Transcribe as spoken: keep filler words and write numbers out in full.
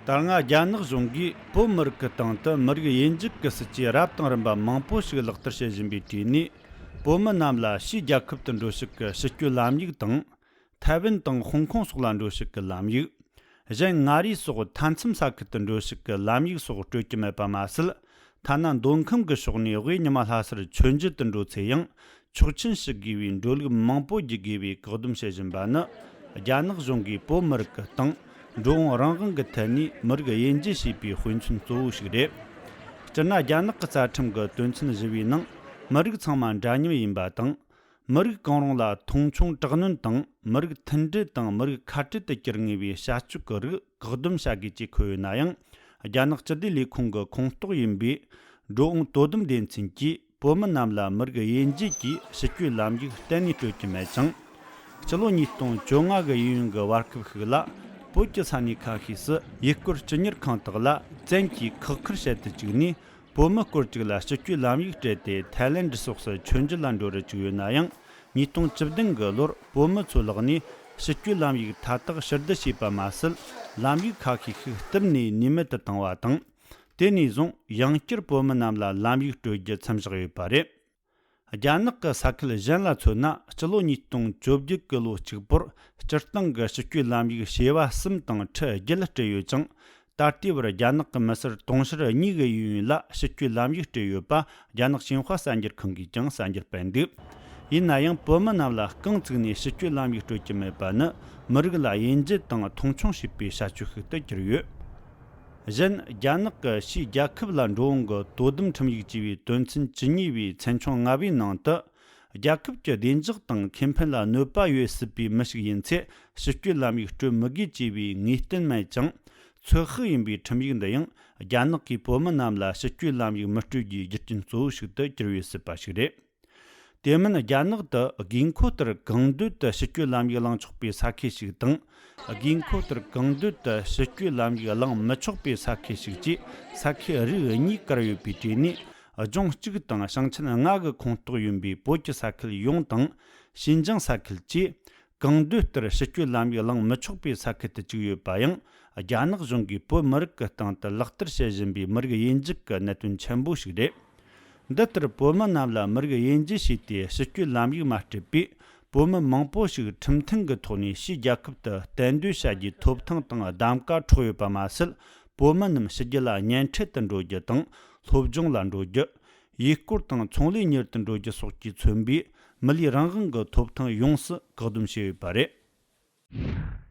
ད་སྔ་རྒྱ་ནག་གཞུང་གིས་བོད་མི་རིགས་ཀྱི་སྟེང་དུ་མི་རིགས་དབྱེ་འབྱེད་ཀྱི་སྲིད་ཇུས་རབ་དང་རིམ་པ་མང་པོ་ཞིག་ལག་བསྟར་བྱེད་བཞིན་པའི་གྲས་ནས། བོད་མི་རྣམས་ལ་ཕྱིའི་རྒྱལ་ཁབ་ཏུ་འགྲོ་ཞིག་གི་ཕྱི་སྐྱོད་ལམ་ཡིག་དང་། ཐའེ་ཝན་དང་ཧོང་ཀོང་སོགས་ལ་འགྲོ་ཞིག་གི་ལམ་ཡིག་གཞན་མངའ་རིས་སོགས་མཐའ་མཚམས་ས་ཁུལ་དུ་འགྲོ་ཞིག་གི་ལམ་ཡིག་སོགས་སྤྲོད་ཀྱི་མེད་པ་མ་ཟད། ཐ་ན་མདོ་ཁམས་ཀྱི་ཕྱོགས་ནས་དབུས་ཉི་མ་ལྷ་སར་མཆོད་མཇལ་དུ་འགྲོ་ཚེ་ཡང་ཆོག་མཆན་ཞུ་དགོས་པའི་འགྲོ་ལུགས་མང་པོ་བརྒྱུད་དགོས་པའི་བཀག་སྡོམ་བྱེད་བཞིན་པ་ནི། རྒྱ་ནག་གཞུང་གིས་བོད་མི་རིགས་ཀྱི་སྟེང་འགྲོ་འོང་རང་དབང་གི་ཐད་ནས་མི་རིགས་དབྱེ་འབྱེད་བྱས་པའི་དཔེ་མཚོན་གཙོ་བོ་ཞིག་རེད། སྤྱིར་ན་རྒྱ་ནག་གི་རྩ་ཁྲིམས་ཀྱི་དོན་ཚན་བཞི་བའི་ནང་མི་རིགས་ཚང་མ་འདྲ་མཉམ་ཡིན་པ་དང་། མི་རིགས་གང་རུང་ལ་མཐོང་ཆུང་དྲག་གནོན་དང་མི་རིགས་མཐུན་སྒྲིལ་དང་མི་རིགས་ཁ་བྲལ་དུ་གྱུར་ངེས་པའི་བྱ་སྤྱོད་ཀྱི་རིགས་བཀག་སྡོམ་བྱ་དགོས་ཅེས་འཁོད་ཡོད་ན་ཡང་། རྒྱ་ནག་སྤྱི་བདེ་ལས་ཁུངས་ཀྱི་ཁོངས་གཏོགས་ཡིན་པའི་འགྲོ་འོང་དོ་དམ་སྡེ་ཚན་གྱིས་བོད་མི་རྣམས་ལ་མི་རིགས་དབྱེ་འབྱེད་ཀྱི་ཕྱི་སྐྱོད་ལམ་ཡིག་གཏན་ནས་སྤྲོད་ཀྱི་མེད་ཅིང་། སྤྱི་ལོ་ཉིས་སྟོང་བཅོ་ལྔ་གི་གཡས་གཡོན་གྱི་བར་སྐབས་ཤིག་ལ་བོད་ཀྱི་ས་གནས་ཁ་ཤས་སུ་ཡུལ་སྐོར་སྤྱི་གཉེར་ཁང་དག་ལ་བཙན་གྱིས་ཁག་ཁུར་བྱེད་དུ་བཅུག་ནས། བོད་མི་སྐོར་ཅིག་ལ་ཕྱི་སྐྱོད་ལམ་ཡིག་སྤྲད་དེ་ཐའི་ལེན་ཌི་སོགས་སུ་མཆོད་མཇལ་ལ་འགྲོ་རུ་བཅུག་ཡོད་ན་ཡང་། ཉིས་སྟོང་བཅུ་བདུན་གྱི་ལོར་བོད་མི་ཚོའི་ལག་ནས་ཕྱི་སྐྱོད་ལམ་ཡིག་མཐའ་དག་ཕྱིར་བསྡུ་བྱས་པ་མ་ཟད། ལམ་ཡིག་ཁ་ཤས་ཤིག་གཏུབ་ནས་ནུས་མེད་དུ་བཏང་བ་དང་། དེ་ནས་བཟུང་ཡང་བསྐྱར་བོད་མི་རྣམས་ལ་ལམ་ཡིག་སྤྲོད་རྒྱུ་མཚམས་བཞག་ཡོད་པ་རེད། རྒྱ་ནག་གི་ས་ཁུལ་གཞན་ལ་མཚོན་ན། སྤྱི་ལོ་ཉིས་སྟོང་བཅོ་བརྒྱད་ཀྱི་ལོ་གཅིག་པོར་སྤྱིར་བཏང་གི་ཕྱི་སྐྱོད་ལམ་ཡིག་བྱེ་བ་གསུམ་དང་ཁྲི་བརྒྱད་སྤྲད་ཡོད་ཅིང་། ད་ལྟའི་བར་རྒྱ་ནག་གི་མི་སེར་དུང་ཕྱུར་གཉིས་ཀྱི་གཡས་གཡོན་ལ་ཕྱི་སྐྱོད་ལམ་ཡིག་སྤྲད་ཡོད་པ་རྒྱ་ནག་ཞིན་ཧྭ་གསར་འགྱུར་ཁང་གིས་ཀྱང་གསར་འགྱུར་སྤེལ་འདུག་ཡིན་ན་ཡང་། བོད་མི་རྣམས་ལ་རྐང་བཙུགས་ནས་ཕྱི་སྐྱོད་ལམ་ཡིག་སྤྲོད་ཀྱི་མེད་པ་ནི། མི་རིགས་ལ་དབྱེ་འབྱེད་དང་མཐོང་ཆུང་བྱེད་པའི་བྱ་སྤྱོད་ཤིག་ཏུ་གྱུར་ཡོད། གཞན། རྒྱ་ནག་གི་ཕྱིའི་རྒྱལ་ཁབ་ལ་འགྲོ་འོང་གི་དོ་དམ་ཁྲིམས་ཡིག་ཅེས་པའི་དོན་ཚན་བཅུ་གཉིས་པའི་ཚན་ཆུང་ལྔ་པའི་ནང་དུ། རྒྱལ་ཁབ་ཀྱི་བདེ་འཇགས་དང་ཁེ་ཕན་ལ་གནོད་པ་ཡོད་སྲིད་པའི་མི་ཞིག་ཡིན་ཚེ། ཕྱི་སྐྱོད་ལམ་ཡིག་སྤྲོད་མི་དགོས་ཅེས་པའི་ངེས་གཏན་མེད་ཅིང་། ཚོད་དཔག་ཡིན་པའི་ཁྲིམས་ཡིག་འདི་ཡང་། རྒྱ་ནག་གིས་བོད་མི་རྣམས་ལ་ཕྱི་སྐྱོད་ལམ་ཡིག་མི་སྤྲོད་རྒྱུའི་རྒྱུ་རྐྱེན་གཙོ་བོ་ཞིག་ཏུ་གྱུར་ཡོད་སྲིད་པ་ཞིག་རེད། དེ་མིན། རྒྱ་ནག་ཏུ་དགོས་མཁོ་ལྟར་གང་འདོད་དུ་ཕྱི་སྐྱོད་ལམ་ཡིག་བླང་ཆོག་པའི་ས་ཁུལ་ཞིག་དང་། དགོས་མཁོ་ལྟར་གང་འདོད་དུ་ཕྱི་སྐྱོད་ལམ་ཡིག་བླང་མི་ཆོག་པའི་ས་ཁུལ་ཞིག་བཅས་ས་ཁུལ་རིགས་གཉིས་བཀར་ཡོད་པའི་གྲས་ནས། ལྗོངས་གཅིག་དང་ཞིང་ཆེན་ལྔ་གི་ཁོངས་གཏོགས་ཡིན་པའི་བོད་ཀྱི་ས་ཁུལ་ཡོངས་དང་། ཞིན་ཅང་ས་ཁུལ་བཅས། གང་འདོད་ལྟར་ཕྱི་སྐྱོད་ལམ་ཡིག་བླང་མི་ཆོག་པའི་ས་ཁུལ་དུ་བཅུག་ཡོད་པ་ཡང་། རྒྱ་ནག་གཞུང་གིས་བོད་མི་རིགས་ཀྱི་སྟེང་དུ་ལག་བསྟར་བྱེད་བཞིན་པའི་མི་རིགས་དབྱེ་འབྱེད་ཀྱི་གནད་དོན་ཆེན་པོ་ཞིག་རེད། འདི་ལྟར་བོད་མི་རྣམས་ལ་མི་རིགས་དབྱེ་འབྱེད་བྱས་ཏེ་ཕྱི་སྐྱོད་ལམ་ཡིག་མ་སྤྲད་པས། བོད་མི་མང་པོ་ཞིག་ཁྲིམས་མཐུན་གྱི་ཐོག་ནས་ཕྱིའི་རྒྱལ་ཁབ་ཏུ་གཏན་སྡོད་བྱ་རྒྱུའི་ཐོབ་ཐང་དང་གདམ་ཀ་འཕྲོག་ཡོད་པ་མ་ཟད། བོད་མི་རྣམས་ཕྱི་རྒྱལ་ལ་གཉེན་འཕྲད་དུ་འགྲོ་རྒྱུ་དང་། སློབ་སྦྱོང་ལ་འགྲོ་རྒྱུ། ཡུལ་སྐོར་དང་ཚོང་ལས་གཉེར་དུ་འགྲོ་རྒྱུ་སོགས་ཀྱིས་མཚོན་པའི་མི་ལུས་རང་དབང་གི་ཐོབ་ཐང་ཡོངས་སུ་བཀག་སྡོམ་བྱས་ཡོད་པ་རེད།